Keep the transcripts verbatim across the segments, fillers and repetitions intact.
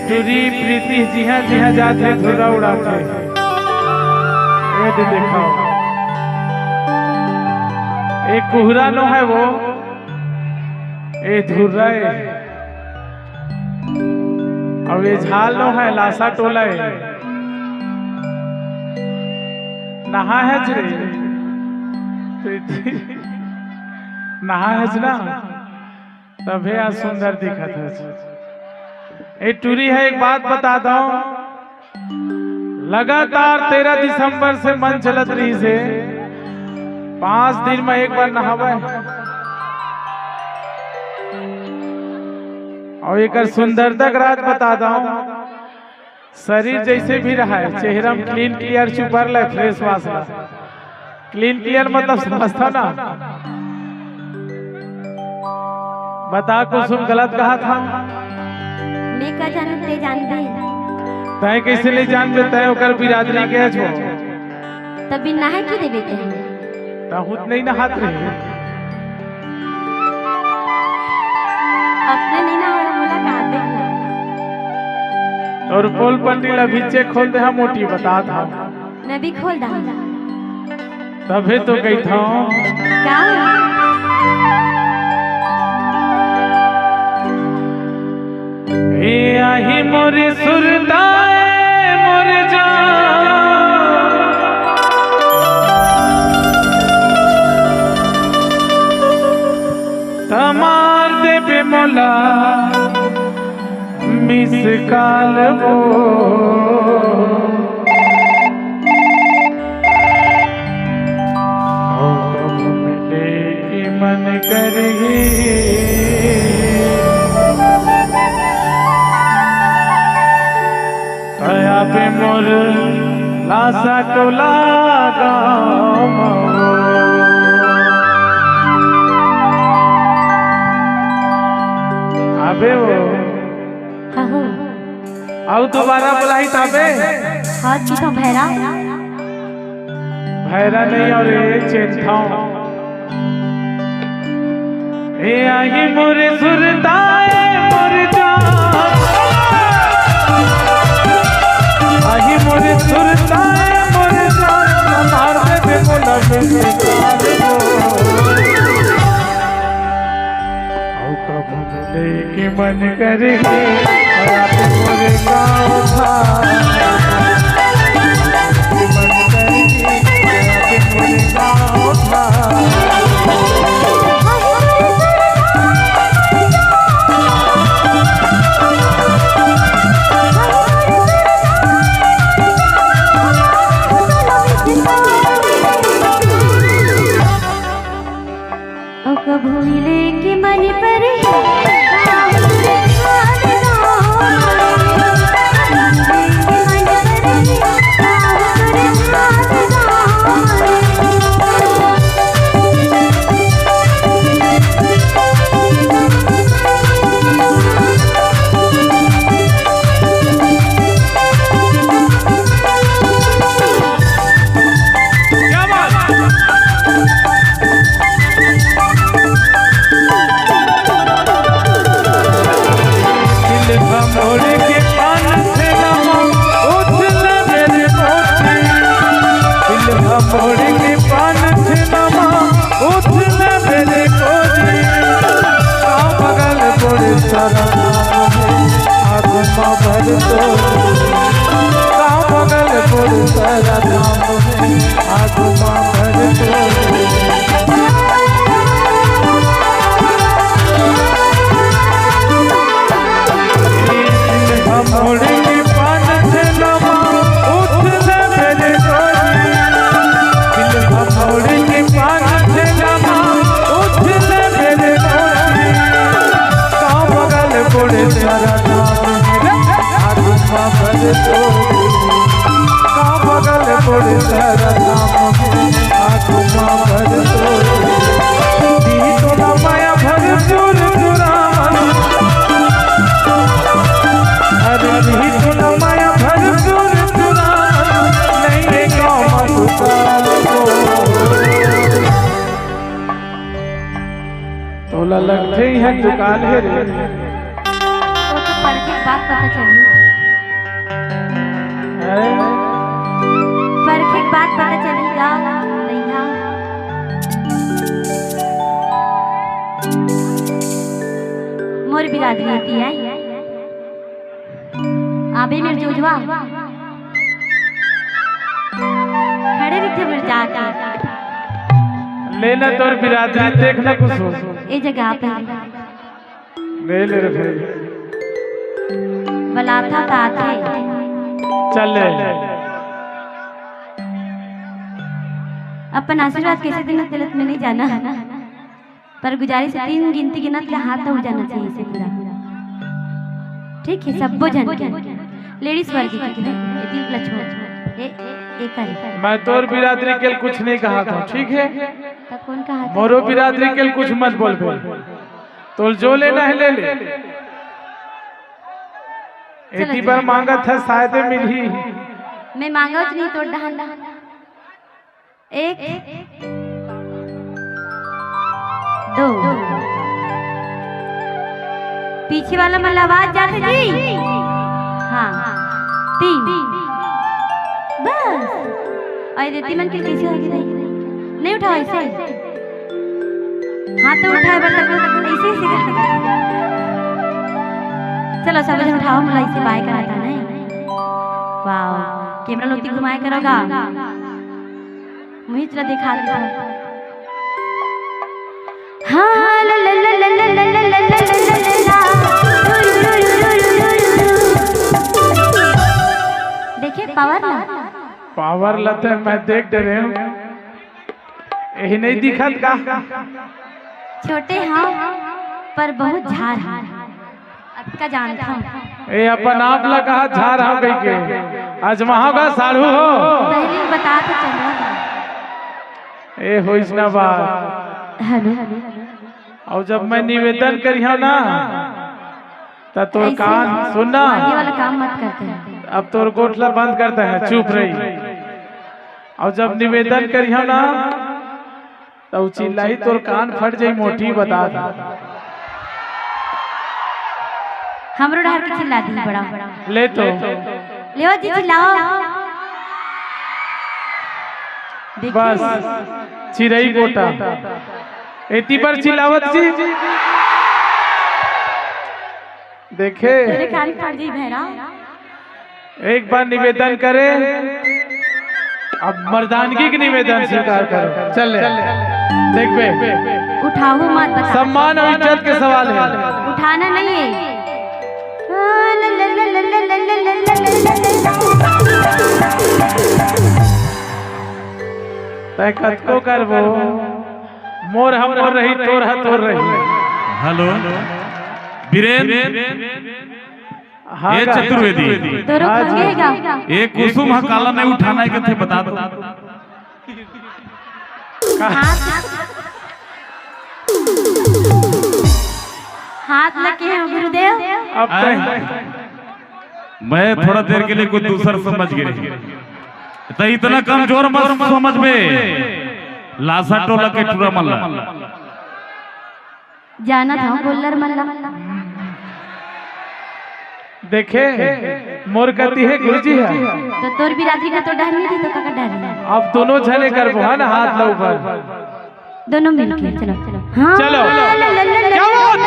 टुरी प्रीति जिहाँ जिहाँ जाथे, धुर्रा उड़ाथे। ए दे देखो, ए कुहरा नो हे वो, ए धुर्रा ए, अउ ए झाल नो हे, लासा टोला ए। नहा हेच रे प्रीति, नहा हेच ना, तभे आज सुंदर दिखत हे। ए टुरी हे, एक बात बता दंव, लगातार तेरह दिसंबर से मन चलत रहिस हे, पांच दिन में एक बार नहावय। अउ एकर सुंदरता के राज बता दंव, शरीर जइसे भी रहय, चेहरा में clean clear चुपर लय, fresh वास लय। Clean clear मतलब समझथव ना? बता कुसुम, गलत कहत हंव? मैं का जानंव, तैं जानबे। तैं कइसे नइ जानबे, तैं ओकर बिरादरी के हस वो। तब बिन नहाय के देबे तैं। तहूँ त नइ नहात रहे। अपने नइ नहाय, मोला का देखना। तोर पोल पट्टी ला अभी से खोल दे, हम मोटी बतात हंव। मैं भी खोल डालना। तभे तो कहिथंव। का? ए आही मोर सुरता ए मोर जान, त मार देबे मोला miss call वो। अउ कब मिले के मन करही, तैं आबे मोर लासा टोला गाँव म। आबे वो। हाँ हो। अउ दोबारा बुलाही ताबे। हाँ जी, तो भैरा। भैरा नहीं, अउ ए चेंथाव। ए आही मोर सुरता ए मोर जान। आही मोर सुरता ए मोर जान। मार देबे मोला बिस्तार हो। अउ कब मिले के मन करही, आप मोरे गाँव धाम। मन करही, आप मोरे गाँव धाम। ओ कभू मिले के मन पर है। क्या बात? दिल भमोड़ के पान से नमा उठले मेरे मोती। दिल भमोड़ के पान से नमा उठले मेरे मोती। का बगल बड़े सारा नाम है, आत्मा भर तो। का बगल बड़े सारा नाम है, आत्मा भर तो। तोला लगथे इहाँ दुकान हे रे। परखे के बाद पता चलही। अरे। परखे के बाद पता चलही गा, भैया। मोर बिरादरी एती आय। आबे मेर जोजवा। खड़े रहिथे मेर जाके। ले ना तोर बिरादरी, देख ना कुछ हो। ए जगह पे। ले ले रे भाई। बलाथा ता आथे। चल ले। अपन आशीर्वाद कैसे देना तिलक में नहीं जाना, पर गुजारिश है, तीन गिनती गिनत ले हाथ उठ जाना चाहिए इसे पूरा। ठीक है, सब्बो झन के। लेडीज वर्ग के, के, ये तीन प्लस छोड़। ए, ए, ए करे। मैं तोर बिरादरी के कुछ नहीं कहा था, ठीक है? तब कौन कहा था? मोरो बिरादरी के कुछ मत बोलबे। तोल जो लेना है, ले ले। चलो एती जी। बार मांगत है, शायद मिलही। मैं मांगत नहीं, तोर डहान डहान। एक, दो। पीछे वाला मन ला आवाज जाथे जी। हाँ, तीन। बस। अउ एती मन के कैसे होगे भाई? नहीं उठाओ ऐसे। हाथ तो उठाए बर तक ऐसे, ऐसे करके। चलो, सब झन उठाओ, मोला ऐसे बाय कराता नहीं। वाओ, कैमरा लोग घुमाए करोगा। मुहित ला दिखा देता। हाँ, ला, ला, ला। देखे, पावर ला। पावर ला तो मैं देख डरे हूँ। यही नहीं दिखत का? छोटे हाँ, पर बहुत झार हाँ। अतका जानथंव। ए, अपन आप ला कहा झार हव कहिके? अजमाहव गा साढ़ू हो। पहली बता तो चंद्रमा था। ए, होइस ना बात। हेलो। अउ जब मैं निवेदन करिहंव ना, त तोर ऐसे कान, सुन ना। आगे वाला काम मत करते हैं। अब तोर गोठ ला बंद करते हैं, चुप रही। अउ जब निवेदन करिहंव ना, त उ चिल्लाही, तोर कान फट जाही, मोटी बता दे। हमरो डहर के चिल्ला दी बड़ा। ले तो। लेवा जी, चिल्लाओ। देखिए। बस, चिरई गोटा। एती बर चिल्लावत जी। देखे। तेरे कान फट जाही भैरा। एक बार निवेदन करे, अब मर्दानगी के निवेदन स्वीकार करो। चल ले, देखबे। उठाओ मत, बता। सम्मान अउ इज्जत के सवाल हे। उठाना नहीं है। तैं कतको करबो, मोर ह मोर रही, तोर ह तोर रही। हेलो, बीरेन। हाँ, ए का? चतुर्वेदी। तोरो हाँ जी। खंगे हे का? ए कुसुम ह काला नहीं उठाना हे कथे, बता दो। हाथ, हाथ लगे हैं गुरुदेव। अब तो आए? मैं थोड़ा देर के लिए कुछ दूसर समझ गे। त इतना कमजोर मत समझबे। लासा टोला के टूरा मन ला। जानत हंव गोल्लर मन ला। देखे, मोर कति हे गुरुजी ह। त तोर बिरादरी के तो डहर नहीं थी, त काकर डहर हे? अब दोनों झने करबो, है ना, हाथ ला ऊपर। दोनों मिलके, चलो। हाँ। चलो। क्या बात?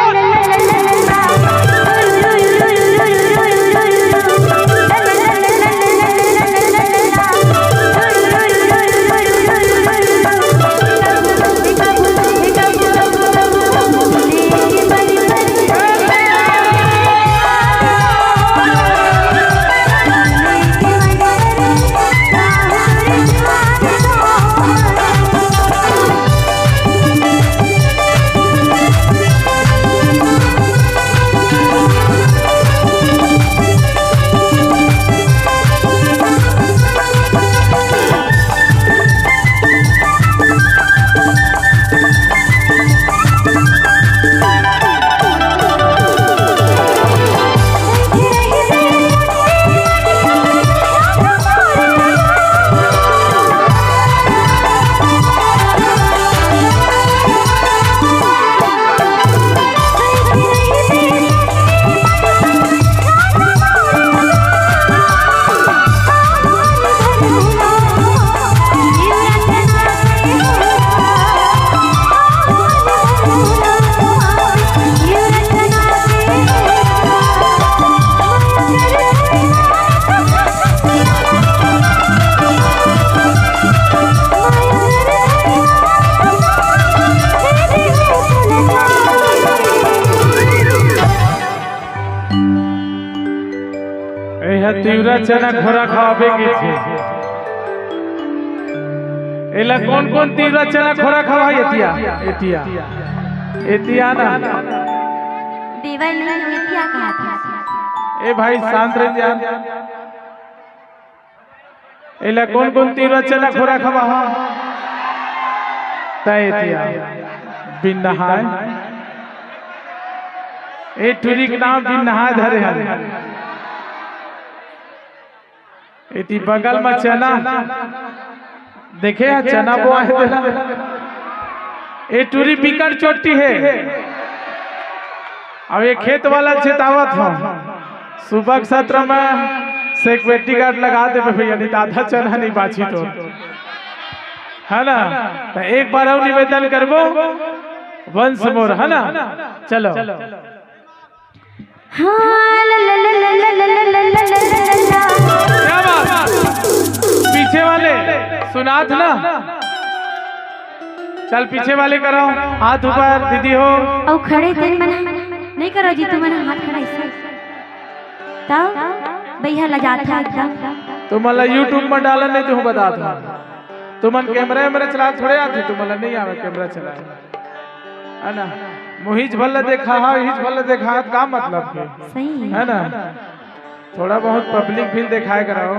तिवरा चना खोरा खवाबे के थे। एला कोन कोन तिवरा चना खोरा खवा? एतिया, एतिया, एतिया ना। देवल नहीं, एतिया कहा था। ए भाई, शांत रह जा। एला कोन कोन तिवरा चना खोरा खवा हा? तय एतिया बिन नहाय। ए टुरी के नाम बिन नहाय धरे हन। एती बगल म चना देखे ह, चना बोआ हे तेला। ए टुरी बिकट चोट्टी हे। अब ये खेत वाला चेतावत हो, सुबह के सत्र में security guard लगा देबे भैया, नहीं तो आधा चना नहीं बाची तो, है ना? तो एक बार और निवेदन करबो, once more, है ना? चलो। हाँ, ला, ला, ला। क्या बात? पीछे वाले सुनात ना? चल, पीछे वाले कराओ, हाथ ऊपर, दीदी हो। अउ खड़े तेन मन नहीं करो जी, तुमन हाथ खड़ा ऐसे। तब भैया लजात है एकदम। तुमन ला YouTube में डालन नहीं, तुम बता दो। तुमन camera वैमरा चला थोड़े आते, तुमन ला नहीं आवे camera चलाए, है ना? मोहिज भल देखा हा, हिज भल देखा हा, का मतलब के? सही है। है ना? थोड़ा बहुत public भी दिखाए कराओ,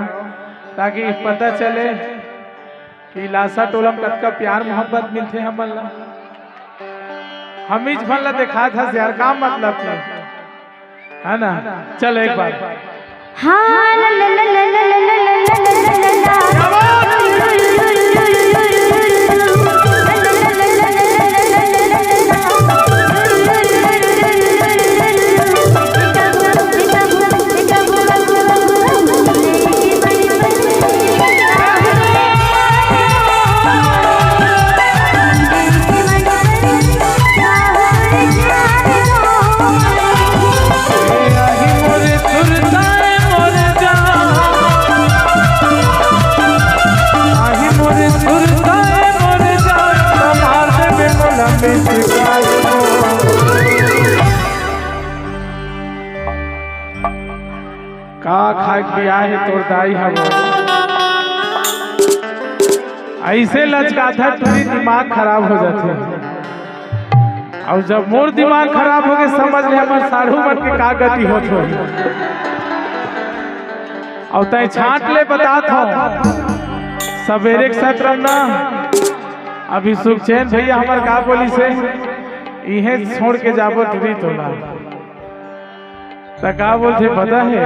ताकि पता चले कि लासा टोला में कतका प्यार मोहब्बत मिलथे हमन ला। हम हिज भल देखा था यार, का मतलब के? है ना? चल एक बार। हाँ, ला, ला, ला। का खाए के बियाह हे तोर दाई हवो? ऐसे लचकाथा टुरी दिमाग खराब हो जाथे। अउ जब मोर दिमाग खराब होगे, समझ ले हमर साढ़ू मन के का गति होत होही। अउ तैं छांट ले, बतात हंव, सबेरे के सत्र ना, अभी सुखचैन भैया हमर का बोलिस हे, इहें छोड़ के जाबो टुरी तोला। त का बोलथे पता हे?